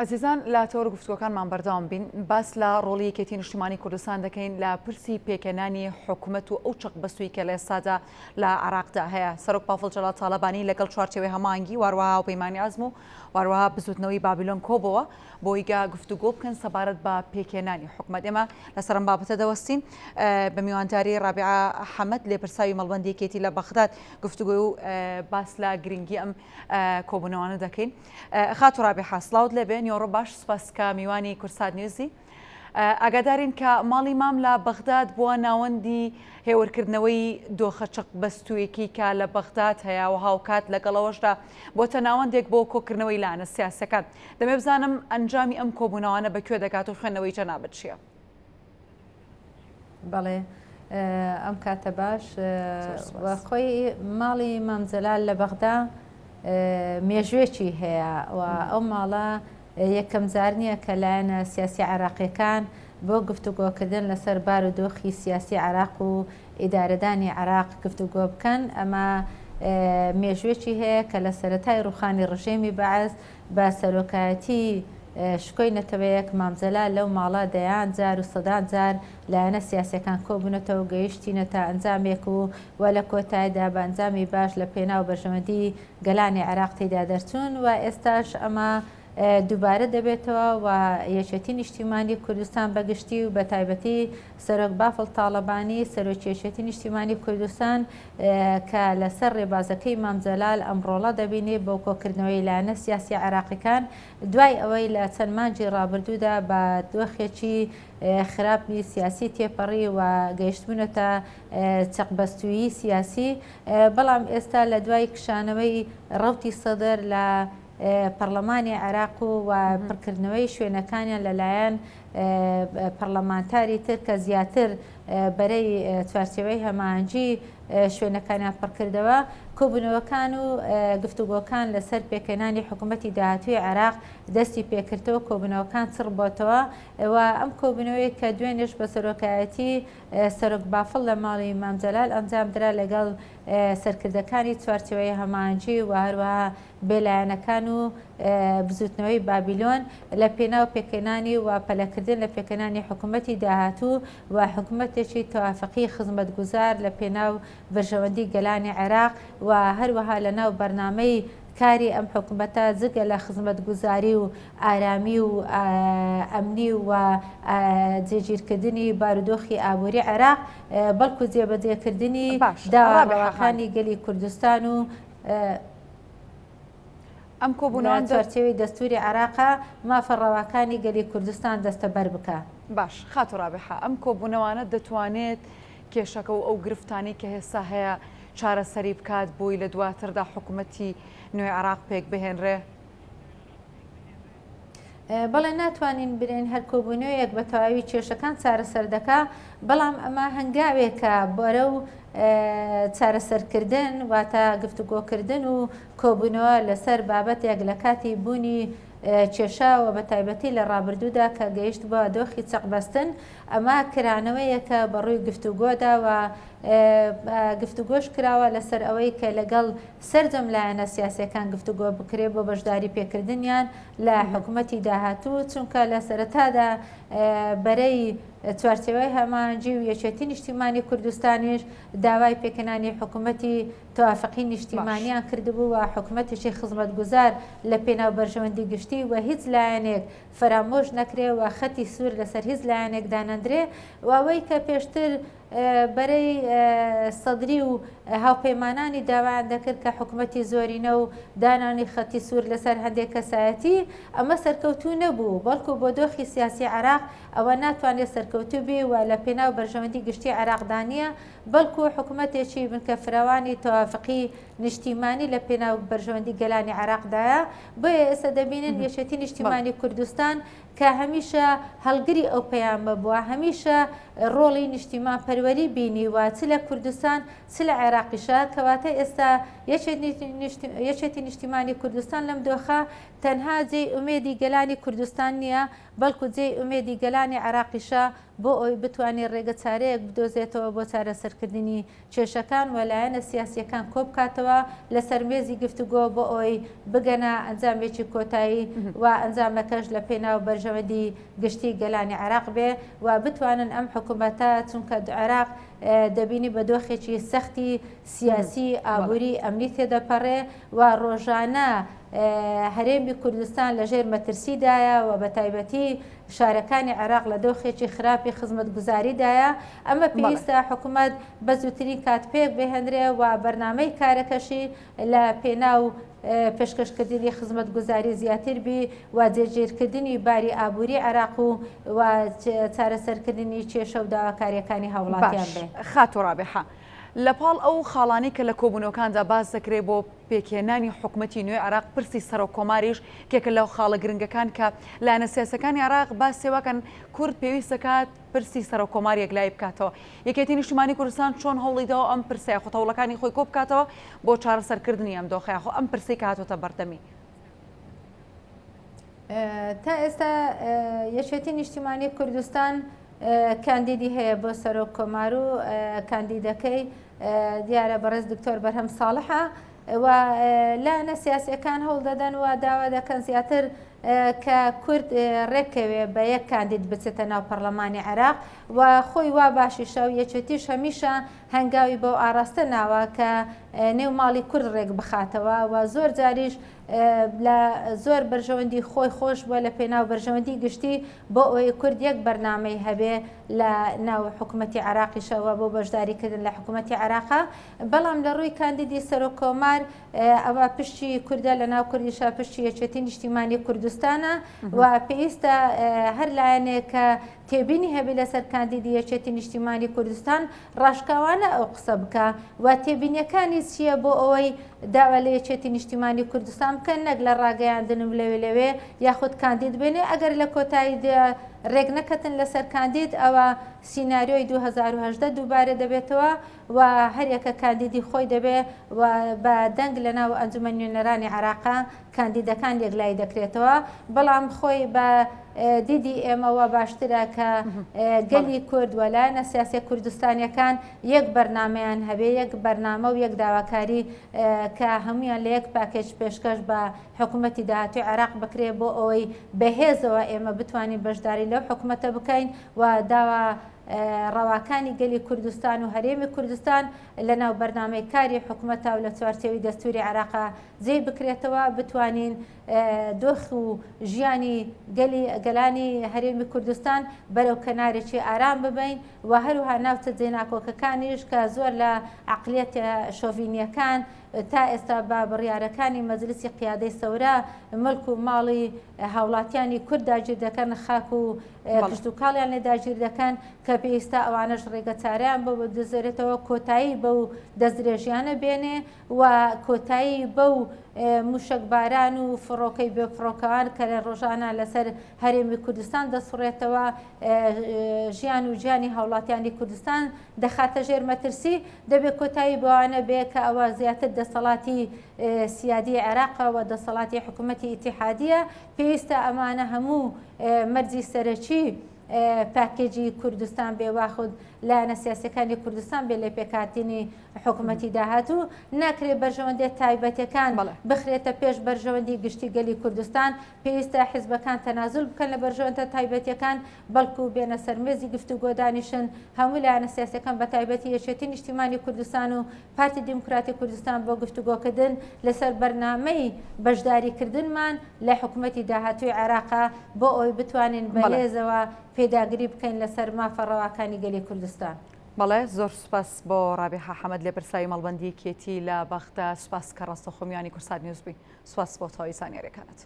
ئەزیزان لە تەوەر گفتوگۆکانمان بەردەوام بین، باس لە ڕۆڵی یەکێتی نیشتیمانی کوردستان دەکەین لە پرسی پێکهێنانی حکومەت و ئەو چەقبەستووی کە لە ئێستادا لە عێراقدا هەیە. سەرۆک بافڵ جەلال تاڵەبانی لەگەڵ چوارچێوەی هەماهەنگی و هەروەها هاوپەیمانی عەزم و هەروەها بزوتنەوەی بابیلۆن کۆبۆوە بۆی گە گفتوگۆ بکەن سەبارەت بە پێکهێنانی حکومەت. ئێمە لەسەر ئەم بابەتە دەوەستین بە میوانداری ڕابیعە حەمەد لێپرساوی مەڵبەندی یەکێتی لە بەغداد گفتوگۆ و باس لە گرنگی ئەم کۆبوونەوانە دەکەین. خاتوو ڕابیحە سڵاوت لێبێ نیۆڕۆ باش سوپاس کە میوانی کوردسات نیوزی. ئاگادارین کە ماڵی مام لە بەغداد بووە ناوەندی هێورکردنەوەی دۆخە چەق بەستوویەکی کە لە بەغداد هەیە و هاوکات لەگەڵەوەشدا بۆتە ناوەندێک بۆ کۆکردنەوەی لایەنە سیاسەکان. دەمێ بزانم ئەنجامی ئەم کۆبوونەوانە بە کوێ دەگات و خوێندنەوەی جەنابت چییە؟ بەڵێ ئەم کاتە باش خۆی ماڵی مام جەلال لە بەغدا مێژوێکی هەیە و ئەو ماڵە یەکەم جار نییە کە لایەنە سیاسی عراقیەکان بۆ گفتوگۆکردن لەسەر بار و دۆخی سیاسی عراق و ئیدارەدانی عراق گفتوگۆ بکەن ئەمە مێژوێکی هەیە کە لە سەرەتای ڕوخانی ڕژێمی بەعس بە سەرۆکایەتی شکۆی نەتەوەیەک مام جەلال لەو ماڵە دەیان جار و سەدان جار لایەنە سیاسیەکان کۆبونەتەوە گەیشتینەتە ئەنجامێک و و لە کۆتایدا بە ئەنجامی باش لە پێناو بەرژەوەندی گەلانی عێراق تێیدا دەرچوون و ئێستاش ئەمە دووبارە دەبێتەوە و یەکێتی نیشتیمانی کوردستان بە گشتی و بە تایبەتی سەرۆک بافڵ تاڵەبانی سەرۆکی یەکێتی نیشتیمانی کوردستان کە لەسەر ڕێبازەکەی مام جەلال ئەم ڕۆڵە دەبینێ بۆ کۆکردنەوەی لایەنە سیاسیە عێراقیکان دوای ئەوەی لە چەند مانگی ڕابردوودا بە دۆخێکی خراپی سیاسی تێپەڕی و گەیشتبوونەتە چەقبەستوویی سیاسی بەڵام ئێستا لە دوای کشانەوەی ڕەوتی سەدر لە پەڕلەمانی عێراق و پڕکردنەوەی شوێنەکانیان لەلایەن پەڕلەمانتاری تر کە زیاتر بەرەی چوارچێوەی هەماهەنگی شوێنەکانیان پڕکردەوە، کۆبوونەوەکان و گفتوگۆکان لەسەر پێکهێنانی حکوومەتی داهاتووی عێراق دەستی پێکردەوە، کۆبوونەوەکان چڕ بۆتەوە و ئەم کۆبوونەوەی کە دوێنێش بە سەرۆکایەتی سەرۆک بافڵ لە ماڵی مام جەلال ئەنجامدرا لەگەڵ سەرکردەکانی چوارچێوەی هەماهەنگی و هەروەها بێلایەنەکان و بزوتنەوەی بابیلۆن لە پێناو پێکهێنانی و پەلەکردن لە پێکهێنانی حکومەتی داهاتوو و حکومەتێکی تەوافقی خزمەتگوزار لە پێناو بەرژەوەندی گەلانی عێراق و هەروەها لە ناو بەرنامەی کاری ئەم حکومەتە جگە لە خزمەتگوزاری و ئارامی و ئەمنی و جێگیرکردنی بارودۆخی ئابووری عێراق بەڵکو جێبەجێکردنی داوا ڕەواکانی گەلی کوردستان و ئەم کۆبوونەوە لە چوارچێوەی دەستووری عێراقا مافە ڕەواکانی گەلی کوردستان دەستەبەر بکا. باش خاتوو ڕابیحە ئەم کۆبوونەوانە دەتوانێت کێشەکە و ئەو گرفتانەی کە هێستا هەیە چارەسەری بکات بۆی لە دواتردا حکومەتی نوێی عێراق پێک بهێنرێ؟ بەڵێ ناتوانین برێن هەر کۆبوونەوەیەک بە تەواوی کێشەکان چارەسەر دەکا، بەڵام ئەمە هەنگاوێکە بەرەو چارەسەرکردن واتە گفتوگۆکردن و کۆبوونەوە لەسەر بابەتێک لە کاتی بوونی کێشە و بە تایبەتی لە ڕابردوودا کە گەیشت بە دۆخی چەقبەستن ئەمە کرانەوەیەکە بە ڕووی گفتوگۆدا و گفتوگۆش کراوە لەسەر ئەوەی کە لەگەڵ سەرجەم لایەنە سیاسیەکان گفتوگۆ بکرێت بۆ بەشداری پێکردنیان لە حکومەتی داهاتوو، چونکە لە سەرەتادا بەرەی چوارچێوەی هەماهەنگی و یەکێتی نیشتیمانی کوردستانیش داوای پێکهێنانی حکومەتی تەوافقی نیشتیمانیان کردبوو و حکومەتێکی خزمەتگوزار لە پێناو بەرژەوەندی گشتی و هیچ لایەنێک فەرامۆش نەکرێ و خەتی سوور لەسەر هیچ لایەنێک دانەندرێ و ئەوەی کە پێشتر بەرەی سەدری و هاوپەیمانانی داوایان دەکرد کە حکومەتی زۆرینە و دانانی خەتی سوور لەسەر هەندێک کەسایەتی، ئەمە سەرکەوتوو نەبوو، بەڵکو بۆ دۆخی سیاسی عێراق ئەوە ناتوانێت سەرکەوتوو بی و لە پێناو بەرژەوەندی گشتی عێراقدا نییە، بەڵکو حکومەتێکی بنکە فراوانی تەوافقی نیشتیمانی لە پێناو بەرژەوەندی گەلانی عێراقدایە، بۆیە ئێستا دەبینن یەکێتی نیشتیمانی کوردستان کە هەمیشە هەڵگری ئەو پەیامە بووە، هەمیشە ڕۆڵی نیشتیمانپەروەری بینیوە چ لە کوردستان چ لە عێراقیشا، کەواتە ئێستا یەکێتی نیشتیمانی کوردستان لەم دۆخە تەنها جێی ئومێدی گەلانی کوردستان نییە، بەڵکو جێی ئومێدی گەلانی عێراقیشە. بۆ ئەوەی بتوانێ ڕێگە چارەیەک بدۆزێتەوە بۆ چارەسەرکردنی کێشەکان و لایەنە سیاسییەکان کۆبکاتەوە لەسەر مێزی گفتوگۆ بۆ ئەوەی بگەنە ئەنجامێکی کۆتایی و ئەنجامەکەش لە پێناو بەرژەوەندی گشتی گەلانی عێراق بێ و بتوانن ئەم حکومەتە چونکە عێراق دەبینی بە دۆخێکی سەختی سیاسی، ئابووری، ئەمنی تێدەپەڕێ و ڕۆژانە هەرێمی کوردستان لەژێر مەترسیدایە و بەتایبەتی شارەکانی عێراق لە دۆخێکی خراپی خزمەتگوزاریدایە، ئەمە پێویستە حکومەت بە زووترین کات پێک بهێنرێ و بەرنامەی کارەکەشی لە پێناو پێشکەشکردنی خزمەتگوزاری زیاتر بی و جێگیرکردنی باری ئابووری عێراق و و چارەسەرکردنی کێشە و داواکارییەکانی هاوڵاتیان باش بێ. خاتوو ڕابیحە، لە پاڵ ئەو خاڵانەی کە لە کۆبوونەوەکاندا باس دەکرێ بۆ پێکهێنانی حکومەتی نوێی عێراق، پرسی سەرۆک کۆماریش یەکێکە لەو خاڵە گرنگەکان کە لایەنە سیاسیەکانی عێراق باسی واکەن کورد پێویست دەکات پرسی سەرۆک کۆمار یەکلایی بکاتەوە. یەکێتی نیشتیمانی کوردستان چۆن هەوڵی داوە ئەم پرسە یاخود هەوڵەکانی خۆی کۆبکاتەوە بۆ چارەسەرکردنی ئەم دۆخە یاخۆ ئەم پرسەی کە هاتۆتە بەردەمی؟ تا ئێستا یەکێتی نیشتیمانی کوردستان کاندیدی هەیە بۆ سەرۆک کۆمار و کاندیدەکەی دیارە بەڕێز دکتۆر بەرهەم ساڵحە و لایەنە سیاسیەکان هەوڵ دەدەن و داوا دەکەن زیاتر کە کورد ڕێککەوێ بە یەک کاندید بچێتە ناو پەرلەمانی عێراق و خۆی وا باشیشە و یەکێتیش هەمیشە هەنگاوی بەو ئاراستە ناوە کە نێو ماڵی کورد ڕێک بخاتەوە و زۆر جاریش لە زۆر بەرژەوەندی خۆی خۆش بووە لە پێناو بەرژەوەندی گشتی بۆ ئەوەی کورد یەک بەرنامەی هەبێ لە ناو حکوومەتی عێراقیشەوە بۆ بەشداریکردن لە حکوومەتی عێراقا بەڵام لە ڕووی کاندیدی سەرۆک کۆمار ئەوە پشتی کوردە لە ناو کوردیشا پشتی یەکێتی نیشتیمانی کوردستانە و پێویستە هەر لایەنێک کە تێبینی هەبی لەسەر کاندیدی یەکێتی نیشتیمانی کوردستان ڕاشکاوانە ئەو قسە بکا و تێبینیەکانی چییە بۆ ئەوەی داوا لە یەکێتی نیشتیمانی کوردستان بکەن نەک لە ڕاگەیاندن و لەوێ لەوێ یاخود کاندید بێنێ ئەگەر لە کۆتایی ڕێک نەکەتن لەسەر کاندید ئەوە سیناریۆی 2018 دووبارە دەبێتەوە و هەریەکە کاندیدی خۆی دەبێ و بە دەنگ لەناو ئەنجومەن نوێنەرانی عێراقا کاندیدەکان یەکلایی دەکرێتەوە، بەڵام خۆی بە دیدی ئێمە وا باشترە کە گەلی کورد و لایەنە سیاسیە کوردستانیەکان یەک بەرنامەیان هەبێ، یەک بەرنامە و یەک داواکاری کە هەمویان لە یەک پاکێج پێشکەش بە حکوومەتی داهاتوی عێراق بکرێ بۆ ئەوەی بەهێزەوە ئێمە بتوانین بەشداری لەو حکوومەتە بکەین و داوا ڕەواکانی گەلی کوردستان و هەرێمی کوردستان لە ناو بەرنامەی کاری حکومەتا و لە چوارچێوی دەستوری عێراقا جێی بکرێتەوە بتوانین دۆخ و ژیانی گەلی گەلانی هەرێمی کوردستان بەرەو کەنارێکی ئارام ببەین و هەروها ناوچە جێناکۆکەکانیش کە زۆر لە عەقلیەتە شۆڤینیەکان تا ئێستا بە بڕیارەکانی مەجلسی قیادەی سەورە ملک و ماڵی هاوڵاتیانی کورد داگیر دەکەن خاک و کشتوکاڵیان لێ داگیر دەکەن کە پێویستە ئەوانەش ڕێگەچارەیان بۆ بدۆزرێتەوە کۆتایی بەو دەستدرێژیانە بێنێ و کۆتایی بەو موشەکباران و فڕۆکەی بێفڕۆکەوان کە لە ڕۆژانە لەسەر هەرێمی کوردستان دەسوڕێتەوە ژیان و گیانی هاوڵاتیانی کوردستان دەخاتە ژێر مەترسی دەبێت کۆتایی بەوانە بێ کە ئەوە زیاتر دەسەڵاتی سیادی عێراقە و دەسەڵاتی حکوومەتی ئیتیحادیە پێویستە ئەمانە هەموو مەرجی سەرەکی پاکێجی کوردستان بێ واخود لایەنە سیاسەکانی کوردستان بێ لە پێکهاتنی حکومەتی داهاتوو، ناکرێ بەرژەوەندیە تایبەتەکان بخرێتە پێش بەرژەوەندی گشتی گەلی کوردستان، پێویستە حیزبەکان تەنازول بکەن لە بەرژەوەندە تایبەتیەکان، بەڵکو بێنە سەر مێزی گفتوگۆ دانیشن، هەموو لایەنە سیاسیەکان بەتایبەتی یەکێتی نیشتیمانی کوردستان و پارتی دیموکراتی کوردستان بۆ گفتوگۆکردن لەسەر بەرنامەی بەشداریکردنمان لە حکومەتی داهاتووی عێراقا بۆ ئەوەی بتوانین بەهێزەوە پێداگری بکەین لەسەر مافە ڕەواکانی گەلی کوردستان. بەڵێ زۆر سوپاس بۆ ڕابیحە حەمەد لێپرسراوی مەڵبەندی یەکێتی لە بەغدا سوپاس کە ڕاستەوخۆ میوانی کوردسات نیوز بووی سوپاس بۆ تەواوی زانیاریەکانت.